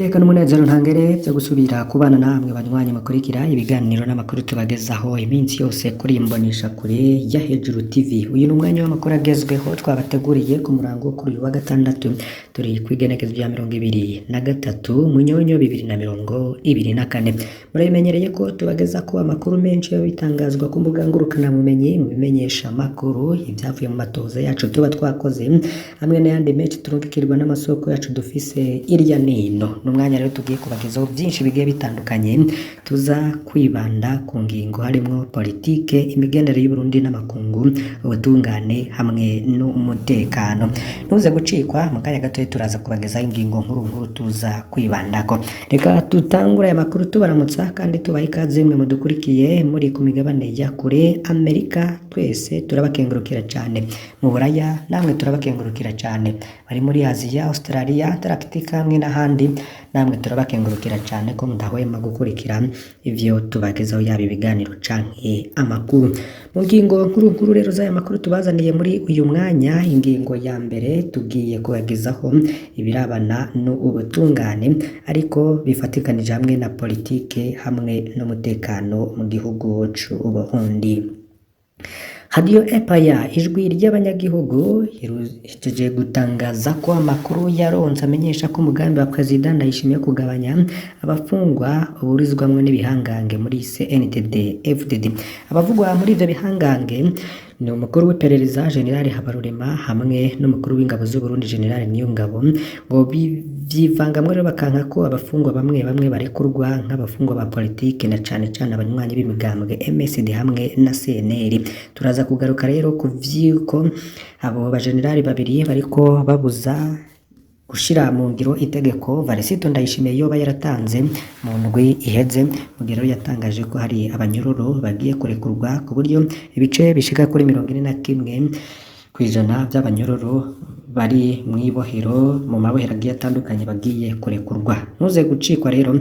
Iteka n'umunezero ntangere vyo gusubira kubana namwe banywanyi mukurikira ibiganiro n'amakuru tubagezaho iminsi yose kuri imbonesha kure ya Hejuru TV. Uyu ni umwanya w'amakuru agezweho twabateguriye ku murango wo kuri uyu wa gatandatu, turi kw'igenekezo rya 23 Munyonyo 2024. Murabimenyereye ko tubagezako amakuru menshi yo bitangazwa ku mbuga ngurukanabumenyi, mu bimenyesha amakuru, ibyavuye mu matoza yacu tuba twakoze, hamwe n'ayandi menshi turungikirwa n'amasoko yacu dufise irya nino. N'umwanya rero tugiye kubagezaho byinshi bigiye bitandukanye, tuza kwibanda ku ngingo harimwo politike, imigendere y'Uburundi n'amakungu, ubutungane hamwe n'umutekano. Ntuze gucikwa, mu kanya gatoya turaza kubagezaho ingingo nkuru nkuru tuza kwibandako. Reka dutangure aya makuru tubaramutsa kandi tubaha ikaze mwe mudukurikiye muri ku migabane ya kure. Amerika twese turabakengurukira cyane, mu Buraya namwe turabakengurukira cyane, bari muri Aziya, Australia, Antarctica hamwe n'ahandi namwe turabakengurukira cyane ko mudahwema gukurikira ivyo tubagezaho, yaba ibiganiro canke amakuru. Mu ngingo nkuru nkuru rero z'aya makuru tubazaniye muri uyu mwanya, ingingo ya mbere tugiye kubagezaho ibirabana n'ubutungane ariko bifatikanije hamwe na politike hamwe n'umutekano mu gihugu c'Uburundi. Radiyo Empire, ijwi ry'abanyagihugu, ihejeje gutangaza ko amakuru yaronse amenyesha ko umugambi wa Perezida Ndayishimiye kugabanya abafungwa uburizwamwo n'ibihangange muri CNDD FDD. Abavugwa muri ivyo bihangange ni umukuru w'iperereza General Habarurema hamwe n'umukuru w'ingabo z'u Burundi General Niyongabo, ngo bivyivangamwo rero bakanka ko abafungwa bamwe bamwe barekurwa nk'abafungwa ba politike, na cane cane abanywanyi b'imigambwe MSD hamwe na CNL. Turaza kugaruka rero ku vyuko abo bajenerali babiri bariko babuza gushira mu ngiro itegeko Varisito Ndayishimiye yoba yaratanze mu ndwi iheze, mu gihe rero yatangaje ko hari abanyororo bagiye kurekurwa, ku buryo ibice bishika kuri 41% vy'abanyororo bari mw'ibohero, mu mabohero agiye atandukanye, bagiye kurekurwa. Ntuze gucikwa rero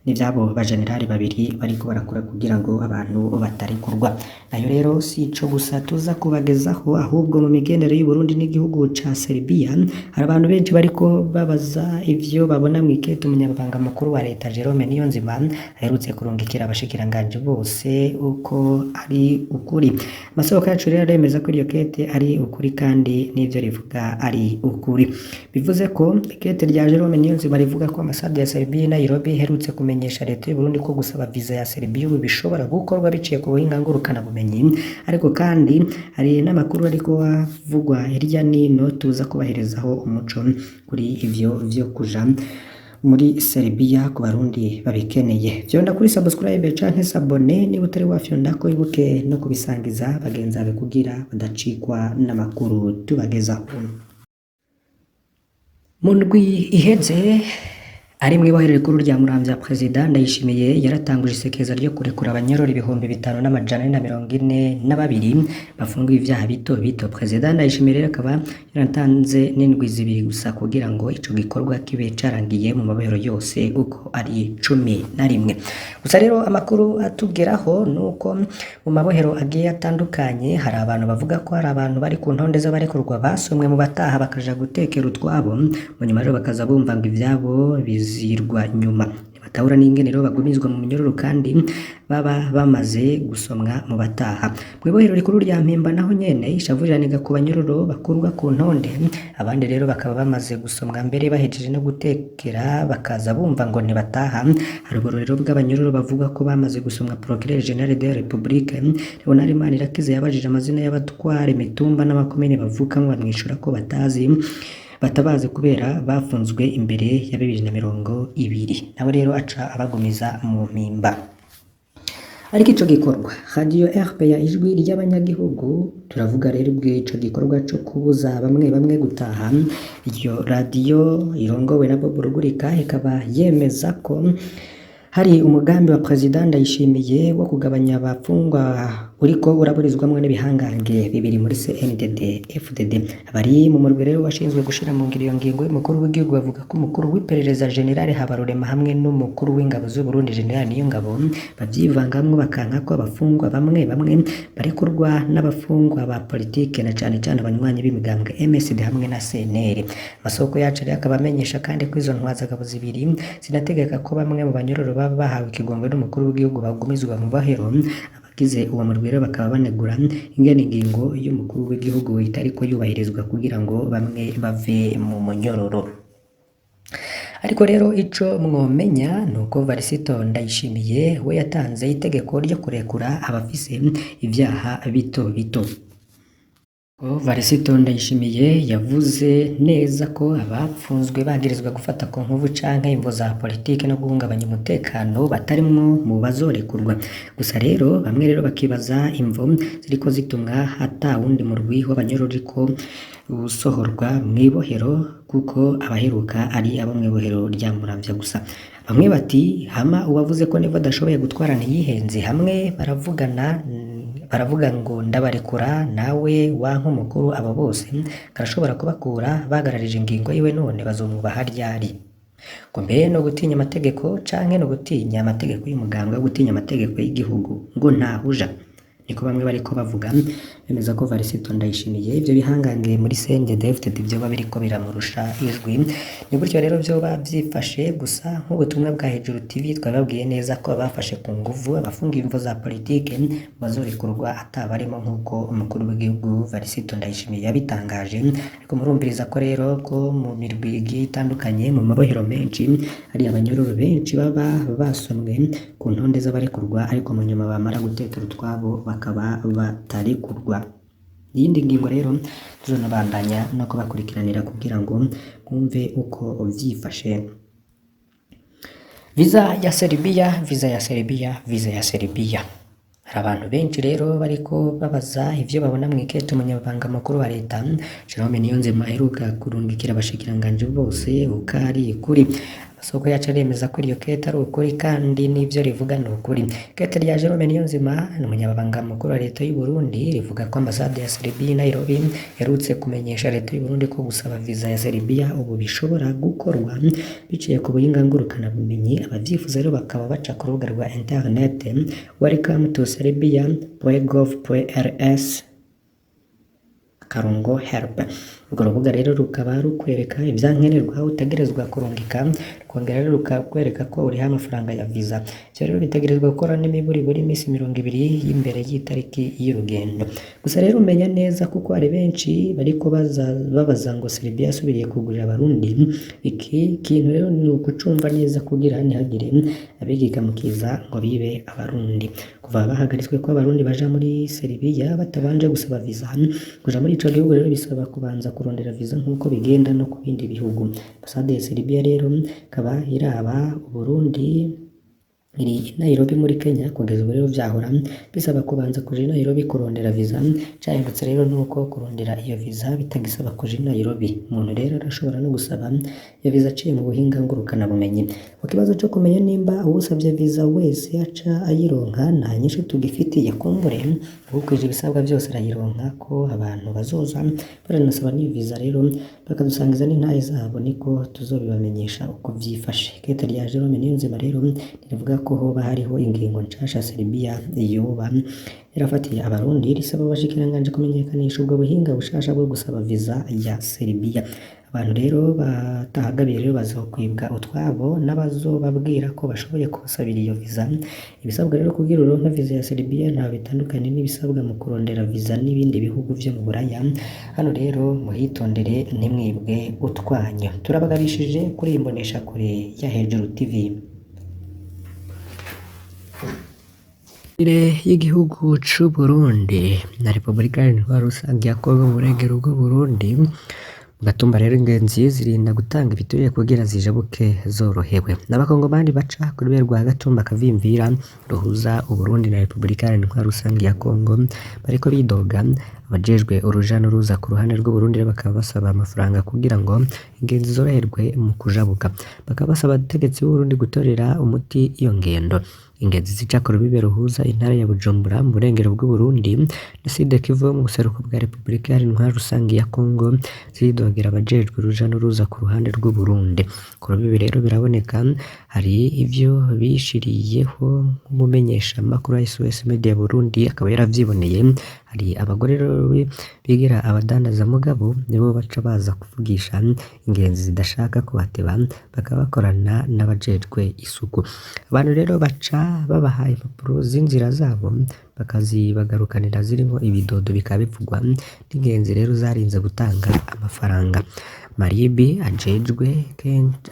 n'ivyabo bajenerali babiri bariko barakora kugira ngo abantu batarekurwa. Nayo rero si ico gusa tuza kubagezaho, ahubwo mu migendere y'Uburundi n'igihugu ca Serbia hari abantu benshi bariko babaza ivyo babona mw'ikete umunyamabanga mukuru wa leta Jerome Niyonzima aherutse kurungikira abashikiranganji bose uko ari ukuri. Amasoko yacu rero aremeza ko iryo kete ari ukuri kandi n'ivyo rivuga ari ukuri. Bivuze ko ikete rya Jerome Niyonzima rivuga ko ambasade ya Serbia i Nairobi iherutse kumenyesha leta y'Uburundi ko gusaba viza ya Serbia ubu bishobora gukorwa biciye ku buhinga ngurukanabumenyi. Ariko kandi hari n'amakuru ariko avugwa hirya nino tuza kubaherezaho umuco kuri ivyo vyo kuja muri Serbia ku Barundi babikeneye. Fyonda kuri subscribe canke s'abonner niba utari wafyonda ko, ibuke no kubisangiza bagenzi bawe kugira badacikwa n'amakuru tubagezaho. Mu ndwi iheze ari mw'ibohero rikuru rya Muramvya, Perezida Ndayishimiye yaratanguje isekeza ryo kurekura abanyororo 5442 bafungiwe ivyaha bito bito. Perezida Ndayishimiye rero akaba yaratanze n'indwi 2 gusa kugira ngo ico gikorwa kibe carangiye mu mabohero yose uko ari 11. Gusa rero amakuru atugeraho nuko mu mabohero agiye atandukanye hari abantu bavuga ko hari abantu bari ku ntonde z'abarekurwa basomwe mu bataha bakaja gutekera utwabo, mu nyuma rero bakaza bumva ngo ivyabo bizirwa nyuma. Ntibatahura n'ingene rero bagumizwa mu minyororo kandi baba bamaze gusomwa mu bataha. Mw'ibohero rikuru rya Mpimba naho nyene ishavu riraniga ku banyororo bakurwa ku ntonde, abandi rero bakaba bamaze gusomwa mbere bahejeje no gutekera bakaza bumva ngo ntibataha. Hari uburorero bw'abanyororo bavuga ko bamaze gusomwa. Procureur General de la République Leonard Manirakiza yabajije amazina y'abatwara imitumba n'amakomine bavukamwo, bamwishura ko batazi, batabazi kubera bafunzwe imbere ya 2020. Nawe rero aca abagumiza mu Mpimba. Ariko ico gikorwa, Radio RPA, ijwi ry'abanyagihugu, turavuga rero ico gikorwa co kubuza bamwe bamwe gutaha. Iyo radio irongowe na Bob Rugurika ikaba yemeza ko hari umugambi wa Perezida Ndayishimiye wo kugabanya abafungwa. uriko uraburizwamwo n'ibihangange bibiri muri CNDD FDD. Abari mu murwi rero washinzwe gushira mu ngiro iyo ngingo y'umukuru w'igihugu bavuga ko umukuru w'iperereza General Habarurema hamwe n'umukuru w'ingabo z'u Burundi General Niyongabo bavyivangamwo, bakanka ko abafungwa bamwe bamwe barekurwa n'abafungwa ba politike na cane cane abanywanyi b'imigambwe MSD hamwe na CNL. Amasoko yacu rero akaba amenyesha kandi ko izo ntwazagabo zibiri zinategeka ko bamwe mu banyororo baba bahawe ikigongwe n'umukuru w'igihugu bagumizwa mu bahero. Abagize uwo murwi rero bakaba banegura ingene ingingo y'umukuru w'igihugu itariko yubahirizwa kugira ngo bamwe bave mu munyororo. Ariko rero ico mwomenya nuko Varisito Ndayishimiye we yatanze itegeko ryo kurekura abafise ivyaha bito bito. Varisito Ndayishimiye yavuze neza ko abapfunzwe bagirizwa gufata ku nkovu canke imvo za politike no guhungabanya umutekano batarimwo mu bazorekurwa. Gusa rero bamwe rero bakibaza imvo ziriko zitumwa ata wundi murwi w'abanyororo uriko usohorwa mw'ibohero, kuko abaheruka ari abo mw'ibohero rya Muramvya gusa. Bamwe bati hama uwavuze ko Neva adashoboye gutwara ntiyihenze, hamwe baravugana baravuga ngo ndabarekura nawe wanka umukuru, abo bose karashobora kubakura bagararije ingingo yiwe, none bazomwubaha ryari? Ngo mbe no gutinya amategeko canke no gutinya amategeko y'umugambwe, wo gutinya amategeko y'igihugu ngo ntahuja? Niko bamwe bariko bavuga, bemeza ko Varisito Ndayishimiye ivyo bihangange muri CNDD-FDD vyoba biriko biramurusha ijwi. Ni gutyo rero vyoba vyifashe. Gusa nk'ubutumwa bwa Hejuru TV twababwiye neza ko abafashe ku nguvu abafungiye imvo za politike bazorekurwa atabarimo, nk'uko umukuru w'igihugu Varisito Ndayishimiye yabitangaje. Ariko murumviriza ko rero ko mu mirwi igiye itandukanye mu mabohero menshi hari abanyororo benshi baba basomwe ku ntonde z'abarekurwa, ariko mu nyuma bamara gutekera utwabo bakaba batarekurwa. Iyindi ngingo rero tuzonabandanya no kubakurikiranira kugira ngo mwumve uko vyifashe. Visa ya Serbia, visa ya Serbia, visa ya Serbia. Hari abantu benshi rero bariko babaza ivyo babona mw'ikete umunyamabanga mukuru wa leta Jerome Niyonzima aheruka kurungikira abashikiranganji bose uko ari ukuri. Amasoko yacu aremeza ko iryo kete ari ukuri kandi n'ivyo rivuga ni ukuri. Ikete rya Jerome Niyonzima ni umunyamabanga mukuru wa leta y'u Burundi rivuga ko ambasade ya Serbia i Nairobi iherutse kumenyesha leta y'u Burundi ko gusaba visa ya Serbia ubu bishobora gukorwa biciye ku buhinga ngurukanabumenyi. Abavyifuza rero bakaba baca ku rubuga rwa internet welcome to serbia.gov.rs akarongo help. Urwo rubuga rero rukaba rukwereka ivyankenerwa utegerezwa kurungika, rukongera rero rukakwereka ko uriha amafaranga ya visa. Ivyo rero bitegerezwa gukora n'imiburiburi iminsi 20 y'imbere y'itariki y'urugendo. Gusa rero umenya neza kuko hari benshi bariko babaza ngo Serbia yasubiriye kugurira abarundi. Iki kintu rero ni ukucumva neza kugira ntihagire abigiga mukiza ngo bibe abarundi. Kuva bahagaritswe ko abarundi baja muri Serbia batabanje gusaba visa, kuja muri ico gihugu rero bisaba kubanza kurondera visa nk'uko bigenda no ku bindi bihugu. Ambasade ya Serbia rero ikaba iraba Uburundi iri i Nairobi muri Kenya. Kugeza ubu rero vyahora bisaba kubanza kuja i Nairobi kurondera visa. Cahindutse rero nuko kurondera iyo visa bitagisaba kuja i Nairobi. Umuntu rero arashobora no gusaba iyo visa aciye mu buhinga ngurukanabumenyi. Ku kibazo co kumenya nimba uwusavye visa wese aca ayironka, nta nyishu tugifitiye. Kumbure uwukwije ibisabwa vyose arayironka, ko abantu bazoza baranasaba n'iyo visa rero bakadusangiza n'intahe zabo, niko tuzobibamenyesha uko vyifashe. Ikete rya Jerome Niyonzima rero rivuga ko hoba hariho ingingo nshasha Serbia yoba yarafatiye abarundi, risaba abashikiranganji kumenyekanisha ubwo buhinga bushasha bwo gusaba visa ya Serbia. Abantu rero batahagabiye rero bazokwibwa utwabo n'abazobabwira ko bashoboye kubasabira iyo visa. Ibisabwa rero kugira uronke visa ya Serbia ntaho bitandukanye n'ibisabwa mu kurondera visa n'ibindi bihugu vyo mu Buraya. Hano rero muhitondere ntimwibwe utwanyu. Turabagabishije kuri iyi mboneshakure ya Hejuru TV. Y'igihugu c'u Burundi na Repubulika Iharanira Rusange ya Kongo mu burengero bw'Uburundi. Mu Gatumba rero ingenzi zirinda gutanga ibiturire kugira zijabuke zorohewe. N'abakongomani baca ku rube rwa Gatumba Kavimvira ruhuza Uburundi na Repubulika Iharanira Rusange ya Kongo bariko bidoga. Abajejwe uruja n'uruza ku ruhande rw'Uburundi rero bakaba basaba amafaranga kugira ngo ingenzi zoroherwe mu kujabuka. Bakaba basaba abategetsi b'Uburundi gutorera umuti iyo ngendo. Ingenzi zica ku rubibe ruhuza intara ya Bujumbura mu burengero bw'Uburundi na Sud Kivu mu buseruko bwa Repubulika Iharanira Intwaro Rusangi ya Kongo ziridogera abajejwe uruja n'uruza ku ruhande rw'Uburundi. Ku rubibe rero biraboneka hari ivyo bishiriyeho, nk'umumenyeshamakuru wa SOS Media Burundi akaba yaravyiboneye. Hari abagore rero bigira abadandaza, mugabo nibo baca baza kuvugisha ingenzi zidashaka kubateba, bakaba bakorana n'abajejwe isuku. Abantu rero baca babaha impapuro z'inzira zabo bakazibagarukanira zirimwo ibidodo, bikaba bivugwa n'ingenzi rero zarinze gutanga amafaranga. Maribi ajejwe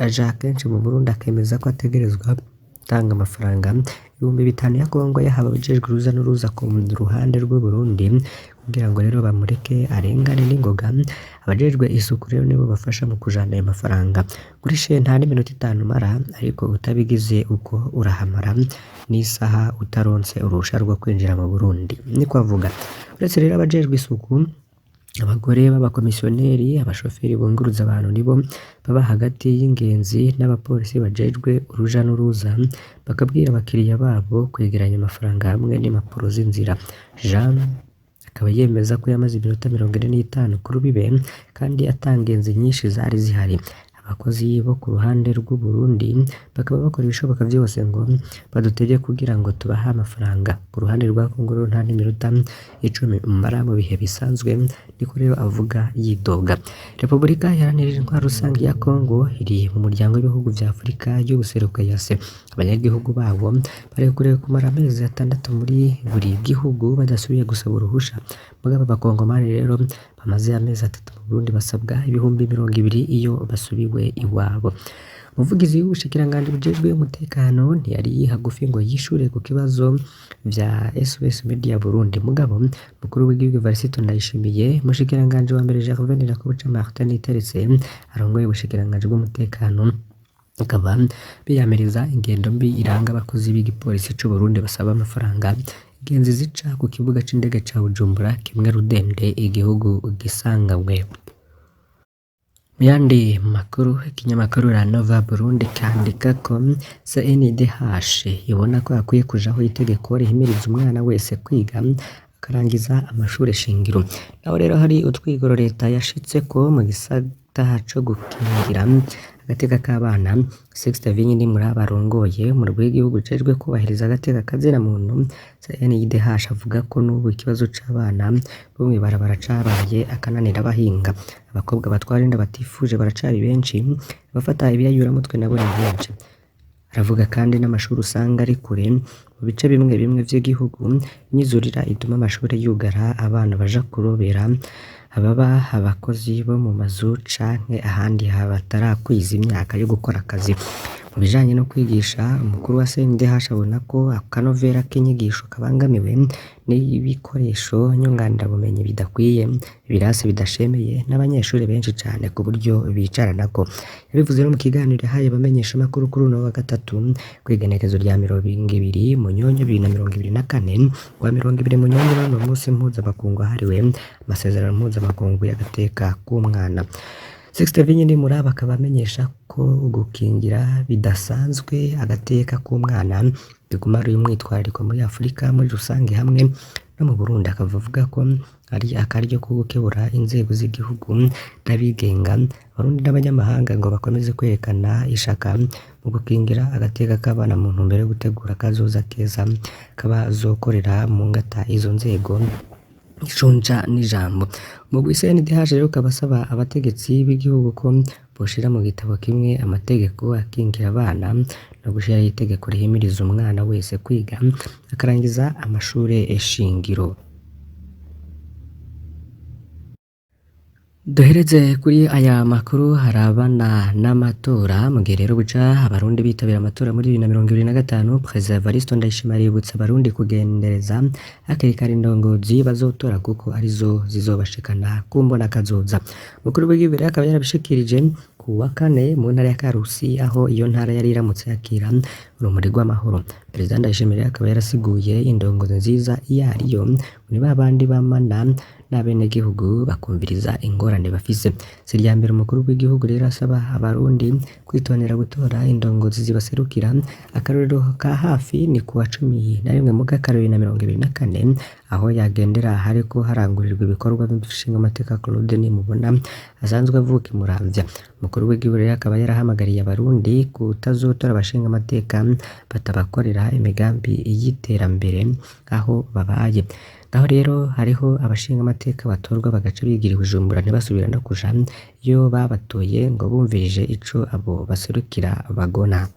aja kenshi mu Burundi akemeza ko ategerezwa gutanga amafaranga 5000 ya Kongo yahawe abajejwe uruja n'uruza ku ruhande rw'Uburundi kugira ngo rero bamureke arengane n'ingoga. Abajejwe isuku rero nibo bafasha mu kujana ayo mafaranga. Gurishe nta n'iminota 5 umara, ariko utabigize uko urahamara n'isaha utaronse uruhusha rwo kwinjira mu Burundi, niko avuga. Uretse rero abajejwe isuku, abagore b'abakomisiyoneri, abashoferi bunguruza abantu nibo baba hagati y'ingenzi n'abapolisi bajejwe uruja n'uruza, bakabwira abakiriya babo kwegeranya amafaranga hamwe n'impapuro z'inzira. Jean akaba yemeza ko yamaze iminota 45 ku rubibe kandi ata ngenzi nyinshi zari zihari. Abakozi bo ku ruhande rw'Uburundi bakaba bakora ibishoboka vyose ngo badutege kugira ngo tubahe amafaranga. Ku ruhande rwa Kongo rero nta n'iminota 10 umara mu bihe bisanzwe, niko rero avuga yidoga. Repubulika Iharanira Intwaro Rusangi ya Kongo iri mu muryango w'ibihugu vya Afurika y'ubuseruko EAC. Abanyagihugu bawo barekuriwe kumara amezi 6 muri buri gihugu badasubiye gusaba uruhusha. Mugabo abakongomani rero bamaze amezi 3 mu Burundi basabwa 20,000 iyo basubiwe iwabo. Umuvugizi w'ubushikiranganji bujejwe umutekano ntiyari hagufi ngo yishure ku kibazo vya SOS Media Burundi. Mugabo mukuru w'igihugu Evariste Ndayishimiye, umushikiranganji wa mbere Gervais Ndirakobuca Martin Niteretse arongoye ubushikiranganji bw'umutekano, akaba biyamiriza ingendo mbi iranga abakozi b'igipolisi c'Uburundi basaba amafaranga ingenzi zica ku kibuga c'indege ca Bujumbura, kimwe rudende igihugu gisanganywe. Mu yandi makuru, ikinyamakuru La Nova Burundi candika ko CNDH ibona ko hakwiye kujaho itegeko rihimiriza umwana wese kwiga akarangiza amashure shingiro. Naho rero hari utwigoro leta yashitseko mu gisata co gukingira agateka k'abana, Sixte Vinyini muri abarongoye umurwi w'igihugu ujejwe kubahiriza agateka kazina muntu CNIDH avuga ko n'ubu ikibazo c'abana bo mw'ibarabara cabaye akananira abahinga. Abakobwa batwara inda batifuje baracari benshi, abafata ibiyayuramutwe nabo ni benshi. Aravuga kandi n'amashuri usanga ari kure mu bice bimwe bimwe vy'igihugu, imyuzurira ituma amashuri yugara, abana baja kurobera, ababa abakozi bo mu mazu canke ahandi batarakwiza imyaka yo gukora akazi. Mu bijanye no kwigisha, umukuru wa CNDH abona ko akanovera k'inyigisho kabangamiwe n'ibikoresho nyunganirabumenyi bidakwiye, ibirasi bidashemeye n'abanyeshuri benshi cane ku buryo bicaranako. Yabivuze no mu kiganiro yahaye abamenyeshamakuru kuri uno wa gatatu kw'igenekezo rya 20 Munyonyo 2024, kuwa 20 Munyonyo ni umunsi mpuzamakungu wahariwe amasezerano mpuzamakungu y'agateka k'umwana. Sixte Vinyini muri aba akaba amenyesha ko gukingira bidasanzwe agateka k'umwana biguma ari umwitwarariko muri Afurika muri rusange hamwe no mu Burundi. Akaba avuga ko ari akaryo ko gukebura inzego z'igihugu n'abigenga, Abarundi n'abanyamahanga ngo bakomeze kwerekana ishaka mu gukingira agateka k'abana mu ntumbero yo gutegura akazoza keza k'abazokorera mu ngata izo nzego icunja n'ijambo. Umugwi CNDH rero ukaba asaba abategetsi b'igihugu ko boshira mu gitabo kimwe amategeko akingira abana no gushiraho itegeko rihimiriza umwana wese kwiga akarangiza amashure shingiro. Duhereze kuri aya makuru harabana n'amatora. Mu gihe rero buca abarundi bitabira amatora muri 2025, Perezida Evariste Ndayishimiye aributsa abarundi kugendereza hakiri kare indongozi bazotora kuko arizo zizobashikana ku mbonakazoza. Mukuru w'igihugu rero akaba yarabishikirije ku wa kane mu ntara ya Karusi, aho iyo ntara yari iramutse yakira Urumuri rw'amahoro. Perezida Ndayishimiye rero akaba yarasiguye indongozi nziza iyo ariyo, ngo ni babandi bamana n'abenegihugu bakumviriza ingorane bafise. Si irya mbere umukuru w'igihugu rero asaba abarundi kwitondera gutora indongozi zibaserukira. Akarorero ka hafi ni kuwa 11 Mukakaro 2024, aho yagendera hariko harangurirwa ibikorwa vy'umushingamateka Claude Nimubona asanzwe avuka i Muramvya. Umukuru w'igihugu rero akaba yarahamagariye abarundi kutazotora abashingamateka batabakorera imigambi y'iterambere aho babaye. Ngaho rero hariho abashingamateka batorwa bagaca bigira i Bujumbura ntibasubira no kuja iyo babatoye ngo bumvirije ico abo baserukira bagona.